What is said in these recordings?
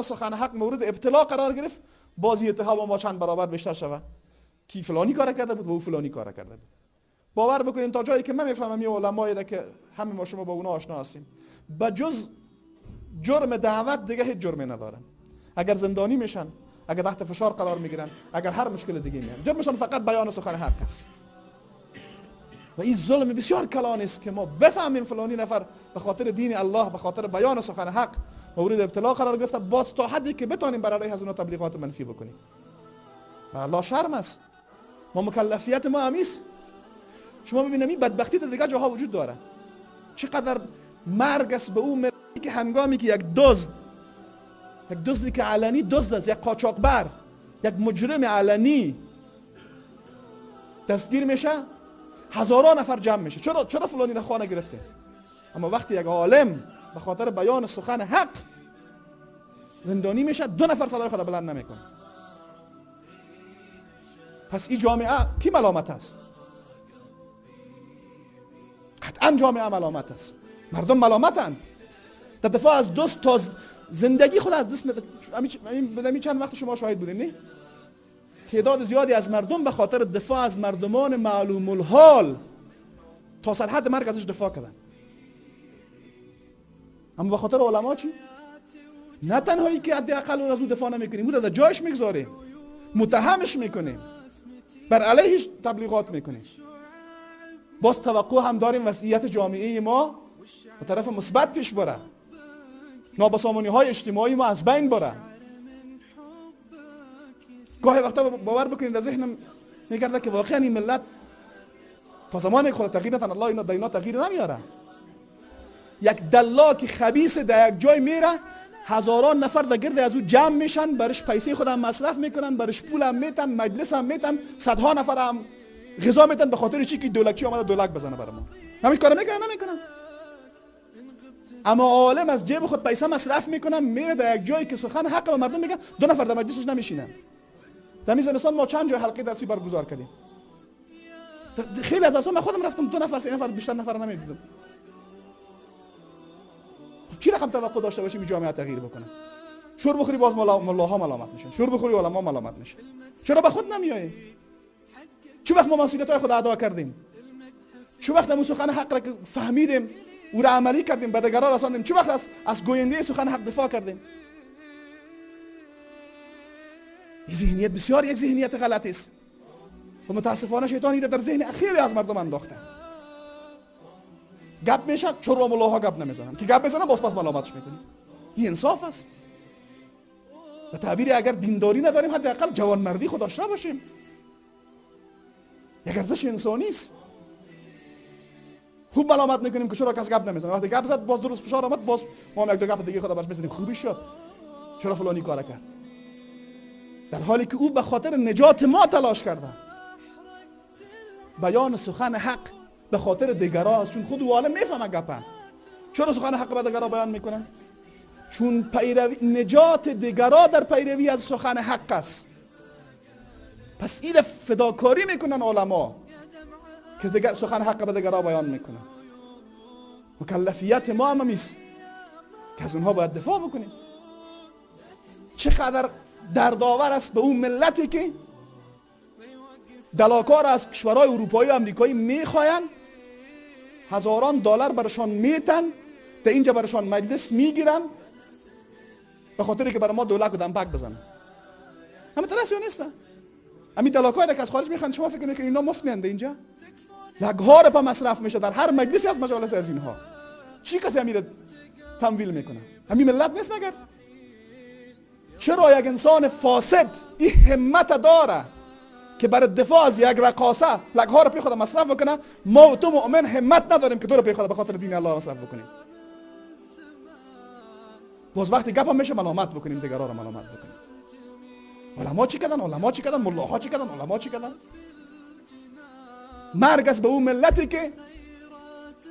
سخن حق مورد ابتلا قرار گرفت، باز اتهام ما چند برابر بیشتر شود کی فلانی کار کرده بود و او فلانی کار کرده بود. باور بکنین تا جایی که من میفهمم یه علمایی را که همه ما شما با اونا آشنا هستیم، به جز جرم دعوت دیگه هیچ جرمی ندارن. اگر زندانی میشن، اگر تحت فشار قرار میگیرن، اگر هر مشکل دیگه میان، جرمشان فقط بیان سخن حق است. و این ظلم بسیار کلان است که ما بفهمیم فلانی نفر به خاطر دین الله، به خاطر بیان سخن حق مورد ابتلا قرار گرفته، باز تا حدی که بتانیم بر علیه از اونا تبلیغات منفی بکنیم. و الله شرم است. ما مکلفیت ما همیست. شما ببینید این بدبختی در دیگه جاها وجود داره. چقدر مرگ است به او ملتی که هنگامی که یک دزد، یک دزدی که علنی دزد است، یک قاچاقبر، یک مجرم علنی دستگیر میشه، هزاران نفر جمع میشه. چرا فلانی را خانه گرفته؟ اما وقتی یک عالم به خاطر بیان سخن حق زندانی میشه، دو نفر صدای خود بلند نمیکنه. پس این جامعه کی ملامت است؟ قطعا جامعه ملامت است. مردم ملامتن. در دفاع از دوست تا زندگی خود از دست میده. همین چند وقت شما شاهد بودین نه؟ تعداد زیادی از مردم به خاطر دفاع از مردمان معلوم الحال تا سرحد مرگ ازش دفاع کردن. اما به خاطر علما چی؟ نه تنهایی که حداقل اون از او دفاع نمیکنیم، او در جایش میگذاریم، متهمش میکنیم، بر علیهش تبلیغات میکنیم. باز توقع هم داریم وضعیت جامعه ما به طرف مثبت پیش بره، نابسامانی های اجتماعی ما از بین بره. گاهی وقتا باور بکنید در ذهنم میگرده که واقعا این ملت تا زمانی که خود تغییر ندن، الله اینا در اینا تغییر نمیاره. یک دلاک خبیث در یک جای میره، هزاران نفر در گرد از او جمع میشن، برش پیسه خودم مصرف میکنن، برش پول هم میتن، مجلس هم میتن، صدها نفر هم غذا میتن، به خاطر چی که دولکچی آمده دولک بزنه برای ما. همین کارو میکنن نمیکنن؟ اما عالم از جیب خود پیسه مصرف میکنن، میره در یک جایی که سخن حق به مردم میگن، دو نفر در مجلسش نمیشینن. در این زمستان ما چند جای حلقه درسی برگزار کردیم. خیلی از درس‌ها من خودم رفتم، دو نفر سه نفر بیشتر نفر نمیدیدم. چی رقم توقع داشته باشیم جامعه تغییر بکنه؟ شور بخوری باز ملاها ملامت میشن، شور بخوری علما ملامت میشن. چرا به خود نمیاییم؟ چه وقت ما مسئولیت‌های خود ادا کردیم؟ چه وقت ما سخن حق را که فهمیدیم او را عملی کردیم، به دیگران رساندیم؟ چه وقت از گوینده سخن حق دفاع کردیم؟ این ذهنیت بسیار یک ذهنیت غلط است و متاسفانه شیطان این را در ذهن خیلی از مردم انداخته. گپ میشه چرا ملاها گپ نمیزنن؟ که گپ بزنن باز پس ملامتش میکنیم. این انصاف است؟ به تعبیر اگر دینداری نداریم حداقل جوانمردی خود داشته باشیم. یک ارزش انسانی است. خوب ملامت میکنیم که چرا کس گپ نمیزنه، وقتی گپ زد باز درست فشار آمد، باز ما هم یک دو گپ دیگه خود برش میزنیم، خوبی شد، چرا فلانی کار کرد، در حالی که او به خاطر نجات ما تلاش کرده. بیان سخن حق به خاطر دیگران است، چون خود او عالم میفهمه گپه. چرا سخن حق به دیگران بیان میکنه؟ چون پیروی نجات دیگران در پیروی از سخن حق است. پس این فداکاری میکنن علما که دیگر سخن حق به دیگران بیان میکنن. مکلفیت ما هم همیست که از اونها باید دفاع بکنیم. چقدر دردآور است به اون ملتی که دلاکار از کشورهای اروپایی و امریکایی میخواین، هزاران دلار برشان میتن، در اینجا برشان مجلس میگیرن به خاطر که برای ما دولک و دمپک بزنن. همه ترس یا نیستن؟ همین دلاکایی که از خارج میخوان، شما فکر میکنید اینا مفت میان اینجا؟ لگها رو پا مصرف میشه در هر مجلسی از مجالس از اینها. چی کسی همین تمویل میکنه؟ همین ملت نیست مگر؟ چرا یک انسان فاسد این همت داره که برای دفاع از یک رقاصه لگها رو پی خود مصرف بکنه، ما و تو مؤمن همت نداریم که دو رو پی خود به خاطر دین الله مصرف بکنیم؟ باز وقتی گپ هم میشه ملامت بکنیم، دیگران رو ملامت بکنیم. علما چی کردن؟ علما چی کردن؟ ملاها چی کردن؟ علما چی کردن؟ مرگ است به اون ملتی که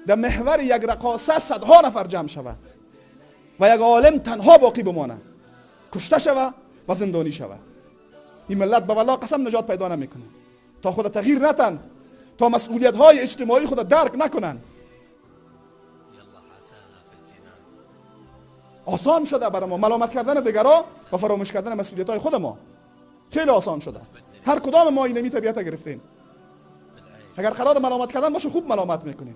در محور یک رقاصه صدها نفر جمع شود و یک عالم تنها باقی بمانه، کشته شود و زندانی شود. این ملت به والله قسم نجات پیدا نمیکنه تا خود تغییر نتن، تا مسئولیت های اجتماعی خود درک نکنن. آسان شده برای ما ملامت کردن دیگرا و فراموش کردن مسئولیت های خود ما. خیلی آسان شده. هر کدام ما اینمی طبیعت گرفتیم. اگر قرار ملامت کردن باشه خوب ملامت میکنیم.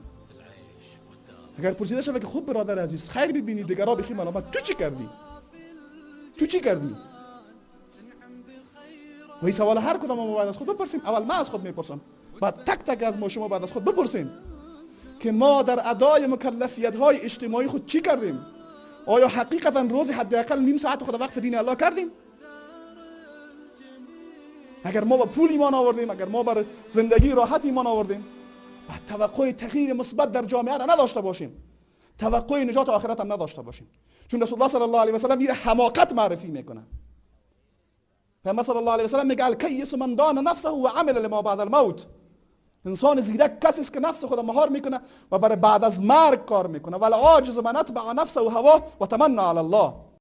اگر پرسیده شود که خوب برادر عزیز خیر ببینی دیگرا بخی ملامت، تو چی کردی؟ تو چی کردی؟ و این سوال هر کدام ما باید از خود بپرسیم. اول ما از خود میپرسم، بعد تک تک از ما شما باید از خود بپرسیم که ما در ادای مکلفیت های اجتماعی خود چی کردیم؟ آیا حقیقتا روزی حداقل نیم ساعت خود وقف دین الله کردیم؟ اگر ما با پول ایمان آوردیم، اگر ما بر زندگی راحت ایمان آوردیم، بعد توقع تغییر مثبت در جامعه را نداشته باشیم، توقع نجات آخرت هم نداشته باشیم. چون رسول الله صلی الله علیه و سلم این حماقت معرفی میکنه. پیامبر صلی الله علیه و سلم میگه الکیس من دان نفسه و عمل لما بعد الموت. انسان زیرک کسی است که نفس خود مهار میکنه و برای بعد از مرگ کار میکنه. ولی عاجز من اتبع نفسه و هوا و تمنى علی الله.